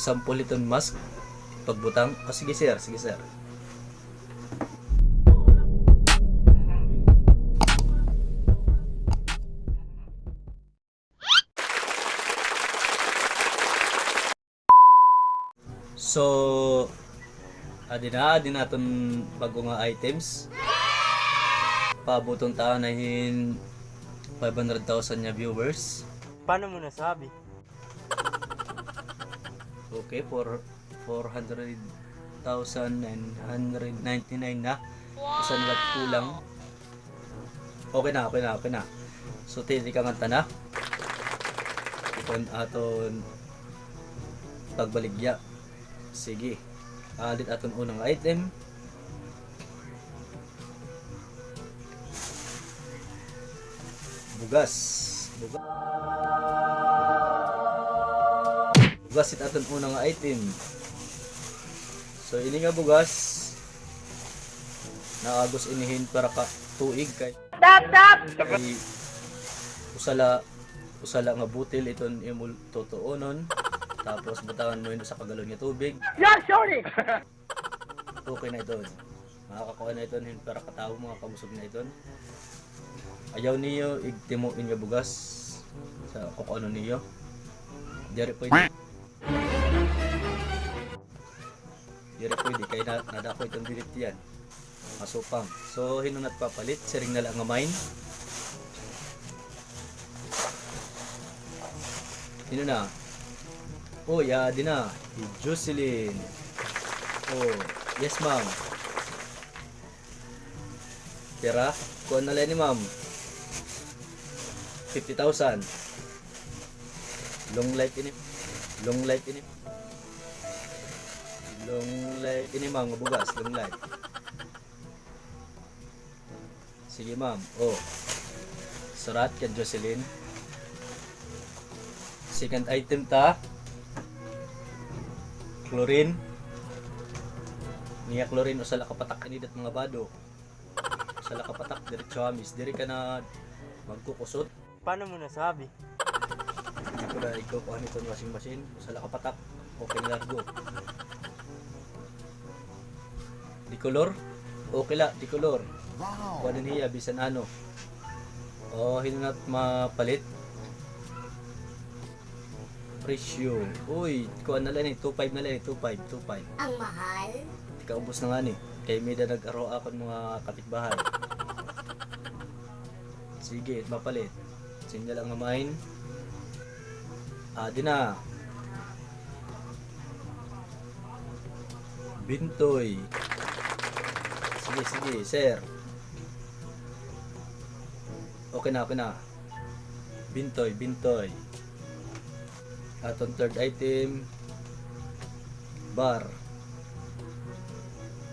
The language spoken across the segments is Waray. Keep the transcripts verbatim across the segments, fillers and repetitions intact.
Sample iton mask, pagbutang. O, sige, sir. Sige, sir. So, adi na, adi na aton bag-o nga items. Paabuton ta na hin five hundred thousand nga viewers. Paano mo nasabi? Okay, four, four hundred thousand nine hundred ninety-nine na. Usa na la it kulang. Okay na, okay na, okay na. So, titikangan ta na. Iton aton pagbaligya. Sige. Alit aton unang item. Bugas. Bugas. Bugas it aton una nga item. So, ini nga bugas, naagos ini hin para ka tuig kay, kay usa la, usa la nga butil iton imo tutuonon. Tapos, butangan mo hin usa ka galon nga tubig. You're shorty! Okay na iton. Makakakuha na iton hin para ka tawo, mga kabusog na iton. Ayaw niyo igtimo ini nga bugas sa kung ano niyo. Diri pwede. Diri pwede kay na, nadako iton dinhi tiyan. Masupang. So, hin-o na it papalit? Siring na la nga mine. Hin-o na? Uy, adi na. Hi Jocelyn. Oh, yes, ma'am. Pira? Kuan na la ini, ma'am. Fifty thousand. Long life ini. Long life ini. Long life ini, ma'am, nga bugas. Long life. Sige, ma'am. Oh. Surat kan Jocelyn. Second item ta. Chlorine. Niya chlorine, usa la ka patak ini dat mga bado. Usa la ka patak, diretso hamis. Diri ka na magkukusot. Paano mo nasabi? Ako na, ikaw, kuha niton washing machine. Usa la ka patak. Okay na largo. Dicolor? Okay la, Dicolor. Wow. Kuha din hiya, bisan ano. Oh, hin-o na it mapalit? Presyo. Uy, kuha na la ini, two five na la ini, two five, two five. Ang mahal. Kaubos na ngani. Kay may-ada nag-aro akon mga kapitbahay. Sige, mapalit. Siring na la nga mine. Adi na. Bintoy. Sige, sige, sir. Okay na, okay na. Bintoy, Bintoy. Aton third item, bar.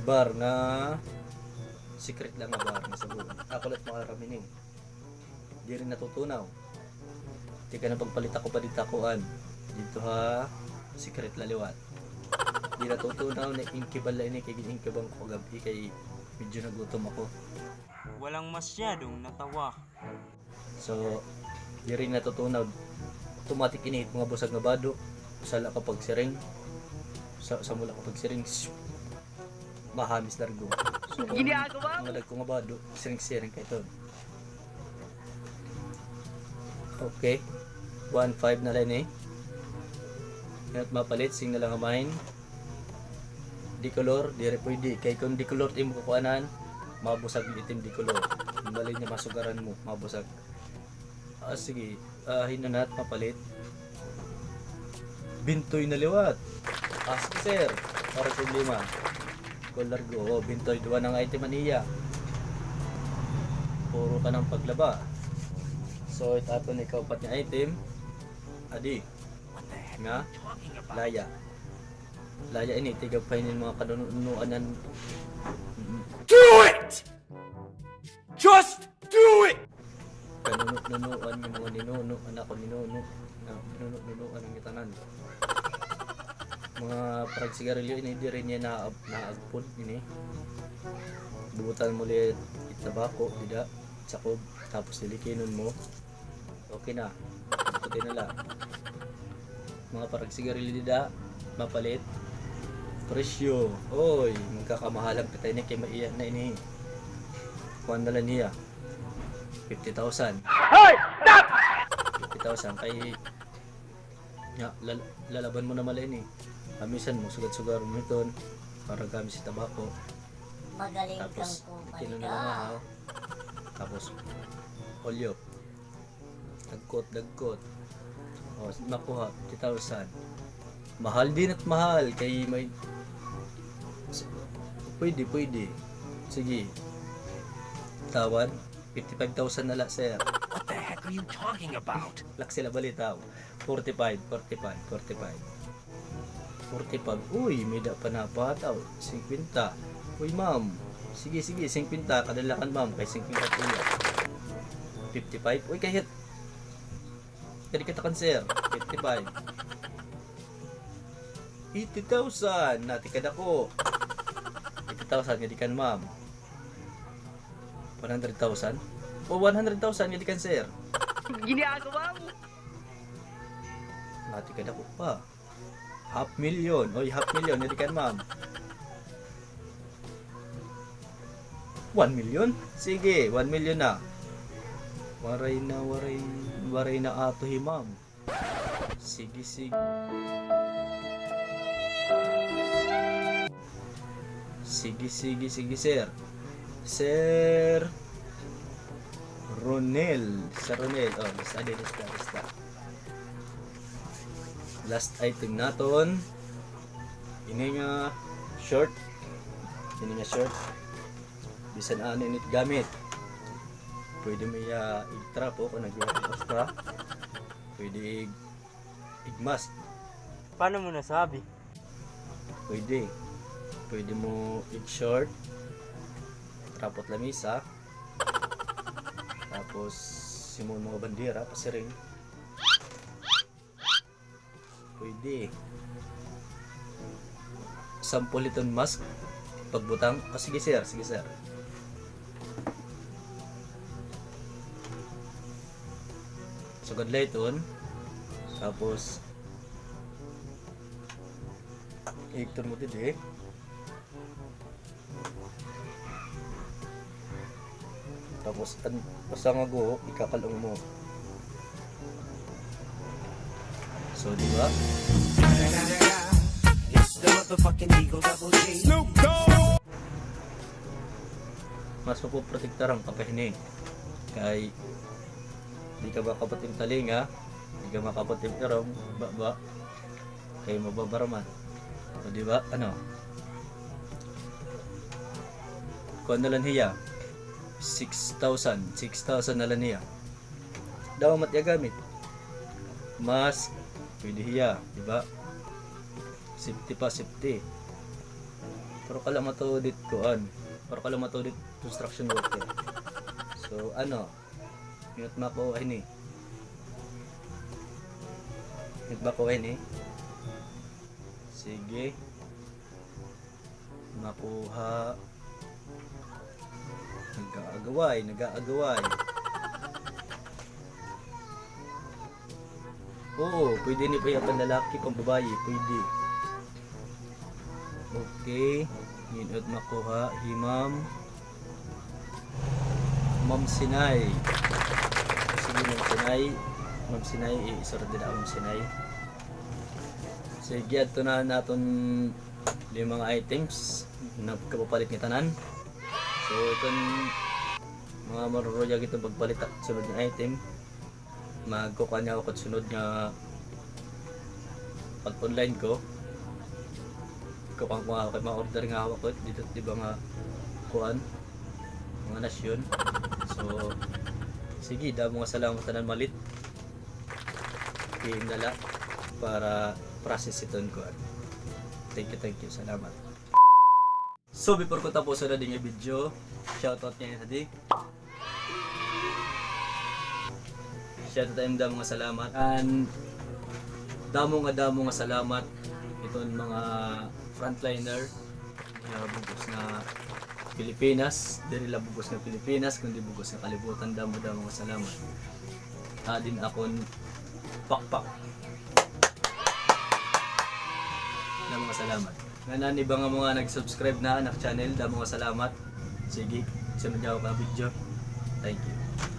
Bar nga secret la nga bar nga sagoon. Ako la it makaaram hini. Diri natutunaw. Tikang pagpalit ako pa didto ha kuan. Didto ha secret la liwat. Diri natutunaw, na-incuban la ini kay gin-incuban ko kagab-i kay medyo nagutom ako. Walang masyadong natawa. So, diri natutunaw. Automatic ini hit mga busag nga bado. Usa la ka pagsiring. Sa, usa mo la ka pagsiring. Mahamis largo. So, mga dagko nga bado, siring-siring kay ton. Okay. One five na la ini. Hin-o it mapalit, siring na la nga mine. Dicolor, diri pwede. Kay kon Dicolor it imo kukuanan, mabusag it im Dicolor. Bali niya masugaran mo, mabusag. Ah, sige. Ah, hin-o na it mapalit? Bintoy na liwat. Ah, sige, sir. Waray problema. Kuan largo. Oh, Bintoy, duha na nga item an iya. Puro ka ng paglaba. So, it aton ikaupat nga item. Adi. Nga? Laya. Laya ini, tigapahin hin mga kanunuan an. Mm-mm. Do it! Just do it! Kanununuan nga mga ninuno, anak ko ninuno. Na, ninuno-nunuan an ngatanan. Mga parag sigarilyo ini, diri niya na, naagpod ini. Bubutan mo ulit it tabako, dida, sakob, tapos lilikinon mo. Okay na. Puti na la. Mga parag sigarilyo dida. Mapalit. Presyo. Oy, magkakamahalan pa tayo ni kay maiya na ini. Kuan na la niya. Fifty thousand. Hoy! Stop! Fifty thousand kay nga, lal-, lalaban mo na mala ini. Kamisan mo, sugat-sugar mo iton. Para gamit sa tabako. Magaling. Tapos, kang kumpanya. Kilo na lang, ha? Tapos, olyo. Dagkot, dagkot. O, makuha, fifty thousand. Mahal din at mahal. Kay may, pwede, pwede. Sige. Tawad, fifty-five thousand na la, sir. What the heck are you talking about? Lak sila balitaw. Forty-five, forty-five, forty-five. Forty-five. Uy, may da pa napataw. Singkwenta. Uy, ma'am. Sige, sige, singkwenta. Kadalakan, ma'am. Kay singkwenta po yan. Fifty-five. Uy, kahit. Kadi katakan, sir. Fifty-five. Eighty thousand. Nati kadako. Eighty thousand, kadi kan, ma'am. One hundred thousand? O, one hundred thousand, kadi kan, sir. Ginagawa mo. Nati kadako pa. Half million. Oy, half million. Kadi kan, ma'am. One million? Sige, one million na. Waray na, waray, waray na ato hi ma'am. Sige, sige. Sige, sige, sige, sir. Sir Ronel. Sir Ronel. O, lista, lista, lista. Last item naton. Ini nga short. Ini nga short. Bisan ano ini it gamit. Pwede mo iya ig-trapo kung nag-workout ka. Pwede ig-, ig-mask. Paano mo nasabi? Pwede. Pwede mo ig-short. Trapo it lamisa. Tapos, himoon mga bandera, pasiring. Pwede. Sample iton mask. Pagbutang. O, sige, sir. Sige, sir. Sugad la iton. Tapos, ikton mo didi. Tapos, an-, basta nga guho, ikakal-ong mo. So, di ba? It's the motherfucking Eagle Double G. Snoop Dogg! Mas mapoprotektaran ka pa hini. Kay, di ka makapot im talinga, di ka makapot im irong, ba, ba. Kay mababara man. O, di ba? Ano? Kuan na lang hiya. Six thousand. Six thousand na lang hiya. Damo man it iya gamit. Mask, pwede hiya, di ba? Safety pa, safety. Pero kala matuod it kuan. Pero kala matuod it construction worker. So, ano? Hino't makuha ini. Hino't makuha ini. Sige. Makuha. Nag-aagaway, nag-aagaway. Oo, pwede ini pa iya panlalaki, pambabayi, pwede. Okay. Hino't makuha hi Ma'am. Ma'am Sinay. Sige, Ma'am Sinay. Ma'am Sinay, i-, isurod dida, Ma'am Sinay. Sige, adto na an aton lima nga items nga pagkapapalit nga tanan. So, iton mga maruruyag iton pagpalit ha sunod nga item. Magkukuan nga ako sunod nga pag-online ko. Kukuan ko nga ako kay mga order nga ako didto, di ba, nga kuan, mga nasyon. So, sige, damo nga salamat tanan malit. P M na la para process iton kuan. Thank you, thank you. Salamat. So, before ko tapuson an ini nga video, shoutout nga sa di. Shoutout, damo nga salamat. And damo nga, damo nga salamat iton mga frontliner nga bug-os nga Pilipinas, diri la bug-os nga Pilipinas, kundi bug-os nga kalibutan. Damo, damo nga salamat. Adi an akon pakpak. Damo nga salamat. Ngan an iba nga mga nag-subscribe na han ak channel, damo nga salamat. Sige, sunod niyo ako nga video. Thank you.